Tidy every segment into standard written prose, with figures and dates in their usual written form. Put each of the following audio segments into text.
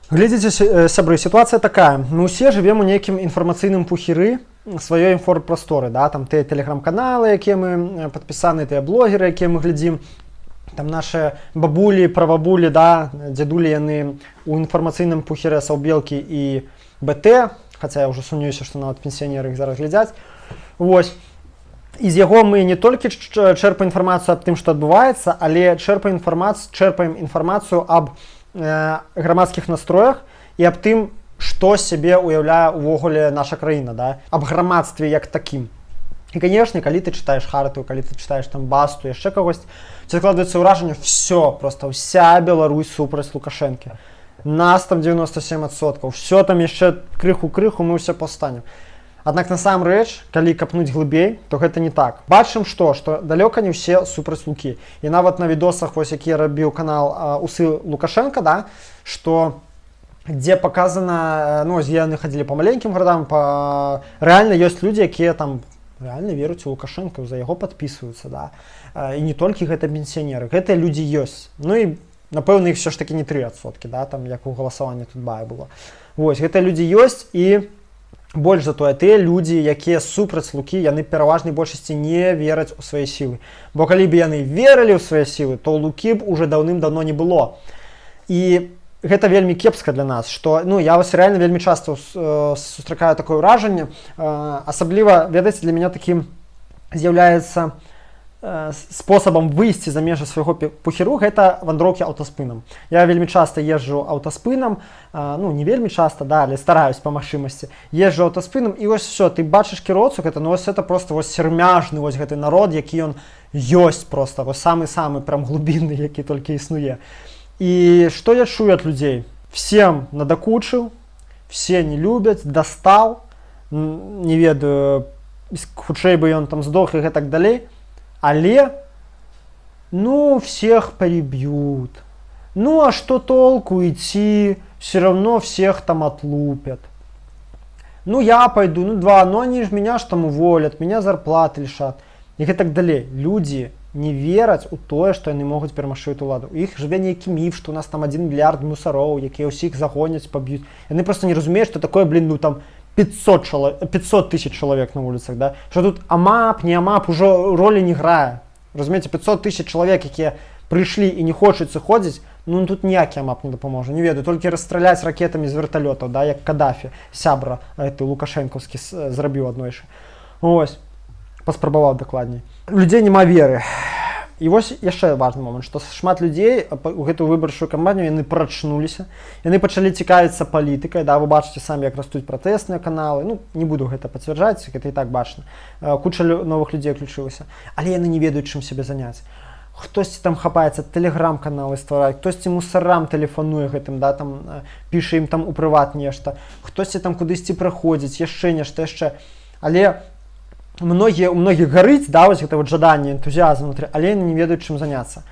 Глядзіце, сябры, сітуацыя такая: мы ўсе жывем у нейкім інфармацыйным пухіры сваёй інфарпрасторы, да, там тыя тэлеграм-каналы, якія мы падпісаны, тыя блогеры, якія мы глядзім, там наши бабулі, прабабулі, да, дзядулі, яны у інфармацыйным пухіры саўбелкі і БТ, хаця я ўжо сумнююся, што нават пенсіянеры іх зараз глядзяць. Вось. І з яго мы не толькі чэрпаем інфармацыю аб тым, што адбываецца, але чэрпаем інфармацыю аб грамадскіх настроях і аб тым, што сябе уяўляе увогуле наша краіна, да? Аб грамадстве як такім. І, конечно, калі ты чытаеш Хартыю, калі ты чытаеш там Басту, яшчэ кагось, тебе складваецца ўражанне: все, просто вся Беларусь супраць Лукашэнкі. Нас там 97%, все там, яшчэ крыху-крыху, мы ўсе паўстанем. Аднак насамрэч, калі капнуць глыбей, то гэта не так. Бачым, што далёка не ўсе супраць Лукі. І нават на відосах вось, які рабіў канал «Усы Лукашенко», да, што дзе показана, ну, вось яны хадзілі па маленькім гарадам, рэальна ёсць людзі, якія там рэальна веруць у Лукашенко, за яго падпісваюцца, да. І не толькі гэта пенсіянеры, гэтыя людзі ёсць. Ну і, напэўна, іх все ж таки не 3%, да, там, як у галасаванні тут бае было. Вось гэтыя людзі ёсць. І больш за тое, тыя людзі, якія супраць Лукі, яны пераважнай большасці не вераць у свае сілы. Бо калі б яны верылі ў свае сілы, то Лукі б уже даўным-давно не было. І гэта вельмі кепска для нас, что, ну, я вось реально вельмі часто сустракаю такое ўражанне, асабліва, ведаеце, для меня таким з'яўляецца спосабам выйсці за межы свайго пухіру гэта вандроўкі аўтаспынам. Я вельмі часта езжу аўтаспынам, ну, не вельмі часта, да, але стараюсь па магчымасці, езжу аўтаспынам, і вось все, ты бачыш кіроўцу, гэта, ну, вось это просто вось сермяжны вось гэты народ, які ён ёсць, просто вось самы-самы прям глубінны, які толькі існуе. І што я чую ад людзей? Всем надакучыў, все не любяць, дастал, не ведаю, хутчэй бы ён там здох і гэтак далей. Але, ну, всех перебьют. Ну, а что толку идти, все равно всех там отлупят. Ну, я пойду, ну, два, но они ж меня ж там уволят, меня зарплаты лишат. І гэтак далей. Людзі не вераць у тое, што яны могуць перамагчы эту ўладу. У іх жыве нейкі міф, што у нас там 1 мільярд мусароў, якія ўсіх загоняць, паб'юць. Яны просто не разумеюць, што такое, блин, ну там 500 чалавек, 500 тысяч чалавек на вуліцах, да? Што тут АМАП, не АМАП ужо ролі не грае. Разумееце, 500 тысяч чалавек, якія прыйшлі і не хочуць сыходзіць, ну, тут ніякі АМАП не дапаможа. Не ведаю, толькі расстраляць ракетамі з верталётаў, да, як Кадафі, сябра гэты лукашэнкаўскі, зрабіў аднойчы. Ось, паспрабаваў дакладней. У людзей няма веры. І вось яшчэ важны момант, што шмат людзей у гэтую выбарчую кампанію яны прачнуліся, яны пачалі цікавіцца палітыкай, да, вы бачыце самі, як растуць пратэстныя каналы, ну, не буду гэта пацвярджаць, гэта і так бачна. Куча новых людзей уключылася, але яны не ведаюць, чым сябе заняць. Хтосьці там хапаецца, тэлеграм-каналы ствараюць, хтосьці мусарам тэлефануе гэтым, да, там піша ім там у прыват нешта, хтосьці там кудысьці праходзіць, яшчэ нешта яшчэ. Але многія у многіх гарыць, да, вось гэта вот жаданне, энтузіазм внутри, але яны не ведаюць, чым заняцца.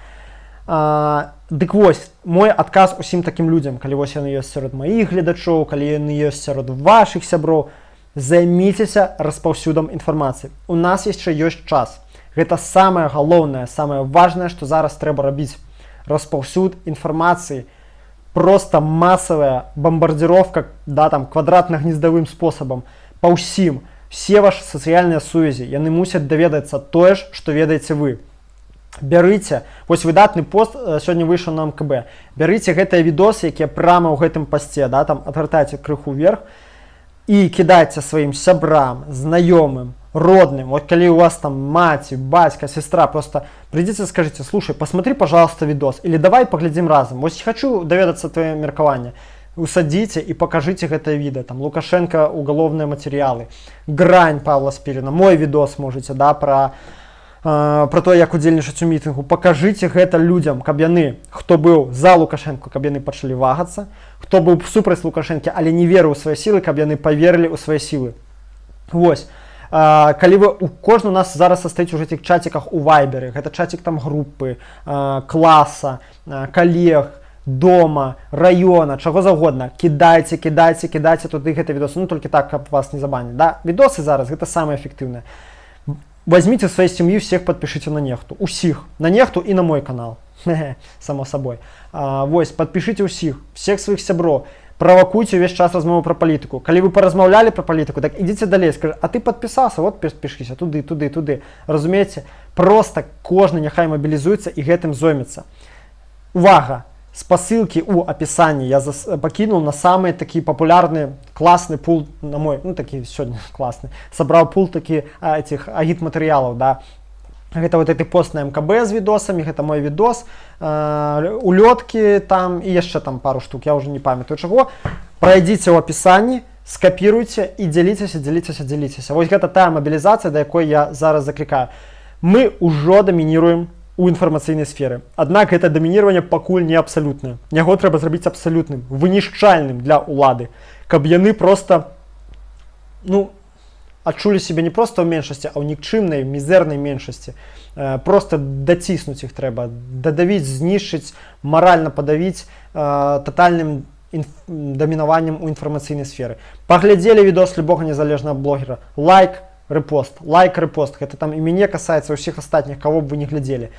Дык вось, мой адказ усім такім людзям, калі вось яны ёсць сярод маіх гледачоў, калі яны ёсць сярод вашых сяброў: займіцеся распаўсюдам інфармацыі. У нас яшчэ ёсць час. Гэта самае галоўнае, самае важнае, што зараз трэба рабіць: распаўсюд інфармацыі, просто масавая бомбардировка, да, там, квадратна-гнездавым спосабам па ўсім. Все ваши сацыяльныя сувязі, яны мусяць даведацца тое ж, што ведаеце вы. Бярыце, вось выдатны пост сёння выйшаў на МКБ, бярыце гэтыя відосы, якія прама ў гэтым пасце, да, там адгартайце крыху вверх і кідайце сваім сябрам, знаёмым, родным. Вот калі у вас там маці, бацька, сестра, просто прыйдзіце, скажите: «Слушай, посмотри, пожалуйста, видос» или «Давай паглядзім разам, вось хочу даведацца твоё меркаванне». Усадзіце і покажите гэтае відэа, там, «Лукашенко, уголовные материалы», «Грань» Павла Спірина, мой видос можете, да, про то, як удзельнічаць у мітынгу. Покажите гэта людзям, каб яны, хто быў за Лукашенко, каб яны пачалі вагацца, хто быў супраць Лукашэнкі, але не верыў у свае сілы, каб яны паверылі ў свае сілы. Вось. Калі вы у кожны у нас зараз састаіць у гэтых чаціках у Вайберы, гэта чацік там групы, класа, калег, дома, раёна, чаго заўгодна, кідайце, кідайце, кідайце туды гэты відосы, ну, толькі так, каб вас не забаніць, да? Відосы зараз гэта самае эфектыўнае. Возьмите своей семьи, всех подпишите на Нехту, усіх на Нехту і на мой канал, само собой. Вось, подпишите усіх, всех сваіх сяброў. Правакуйце увесь час размову пра палітыку. Калі вы паразмаўлялі пра палітыку, так ідзіце далей, скажы: «А ты падпісаўся?» Вот пішыся туды, туды, туды. Разумееце? Просто кожны няхай мабілізуецца і гэтым зоймецца. Увага! Спасылкі у апісанні я пакінул на самы такі папулярны, класны пул, на мой, ну, такі сёння класны, сабраў пул такі этих агітматэрыялаў, да. Гэта вот гэты пост на МКБ з відосамі, гэта мой відос, улёткі там і яшчэ там пару штук, я уже не памятаю чаго. Прайдзіце ў апісанні, скапіруйце і дзяліцеся, дзяліцеся, дзяліцеся. Вось гэта тая мабілізацыя, да якой я зараз заклікаю. Мы ўжо дамініруем у інфармацыйнай сферы. Аднак гэта дамініраванне пакуль не абсалютнае. Яго трэба зрабіць абсалютным, вынішчальным для ўлады, каб яны просто, ну, адчулі сябе не проста ў меншасці, а ў нікчымнай, мізэрнай меншасці. Просто даціснуць іх трэба, дадавіць, знішчыць, маральна падавіць татальным дамінаваннем у інфармацыйнай сферы. Паглядзелі відос любога незалежнага блогера: лайк, рэпост, лайк, рэпост. Гэта там і мяне касаецца, ўсіх астатніх, кого б вы не глядзелі.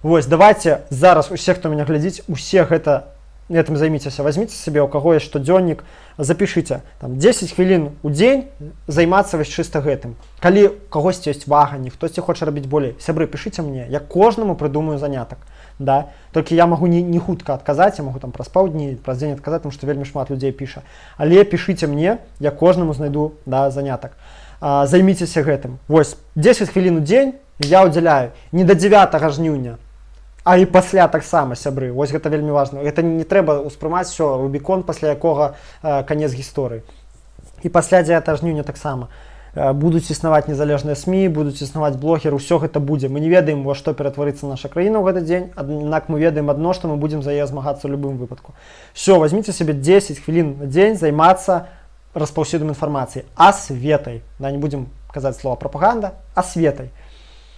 Вось давайте зараз усе, хто меня глядзіць, усе гэта гэтым займіцеся. Возьмите сабе, у каго есть штодзённік, запішыце там 10 хвілін у дзень займацца вось чыста гэтым. Калі у кагосьці ёсць ваганні, хтосьці хоча рабіць болей, сябры, пішыце мне, я кожнаму прыдумаю занятак, да. Толькі я магу не хутка адказаць, я магу там праз паўдні, праз дзень адказаць, потому что вельмі шмат людзей піша. Але пішыце мне, я кожнаму знайду, да, занятак. Займіцеся гэтым. Вось 10 хвілін у дзень я ўдзяляю не до 9 жніўня, а і пасля таксама, сябры. Вось гэта вельмі важна. Гэта не трэба ўспрымаць: все, рубікон, пасля якога канец гісторыі. І пасля 9 жніўня таксама будуць існаваць незалежныя СМІ, будуць існаваць блогеры, ўсё гэта будзе. Мы не ведаем, во што ператварыцца наша краіна ў гэты дзень, аднак мы ведаем адно, што мы будзем за яе змагацца ў любым выпадку. Все, возьмите себе 10 хвілін на дзень займацца распаўсюдам інфармацыі, асветай, да, не будзем казаць слова прапаганда, асветай.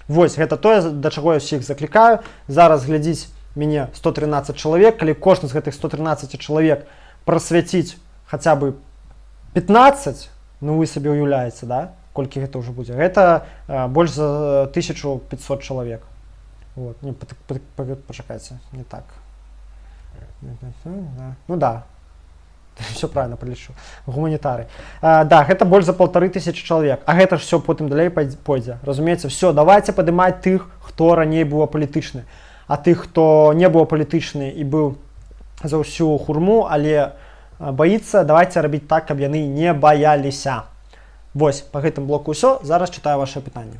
Вось гэта тое, да чаго я ўсіх заклікаю. Зараз глядзіць мяне 113 чалавек. Калі кожны з гэтых 113 чалавек прасвяціць хаця бы 15, ну, вы сабе уяўляеце, да, колькі гэта ўжо будзе? Гэта больш за 1500 чалавек. Вот. Не, пачакайце, не так. Ну да, все правильно пралічу, гуманітары. Да, гэта больш за 1500 чалавек, а гэта ж все потым далей пойдзе, разумееце? Все, давайте падымаць тых, хто раней быў апалітычны, а тых, хто не быў апалітычны і быў за ўсю хурму, але баіцца, давайте рабіць так, каб яны не баяліся. Вось по гэтым блоку ўсё, зараз чытаю ваши пытанні.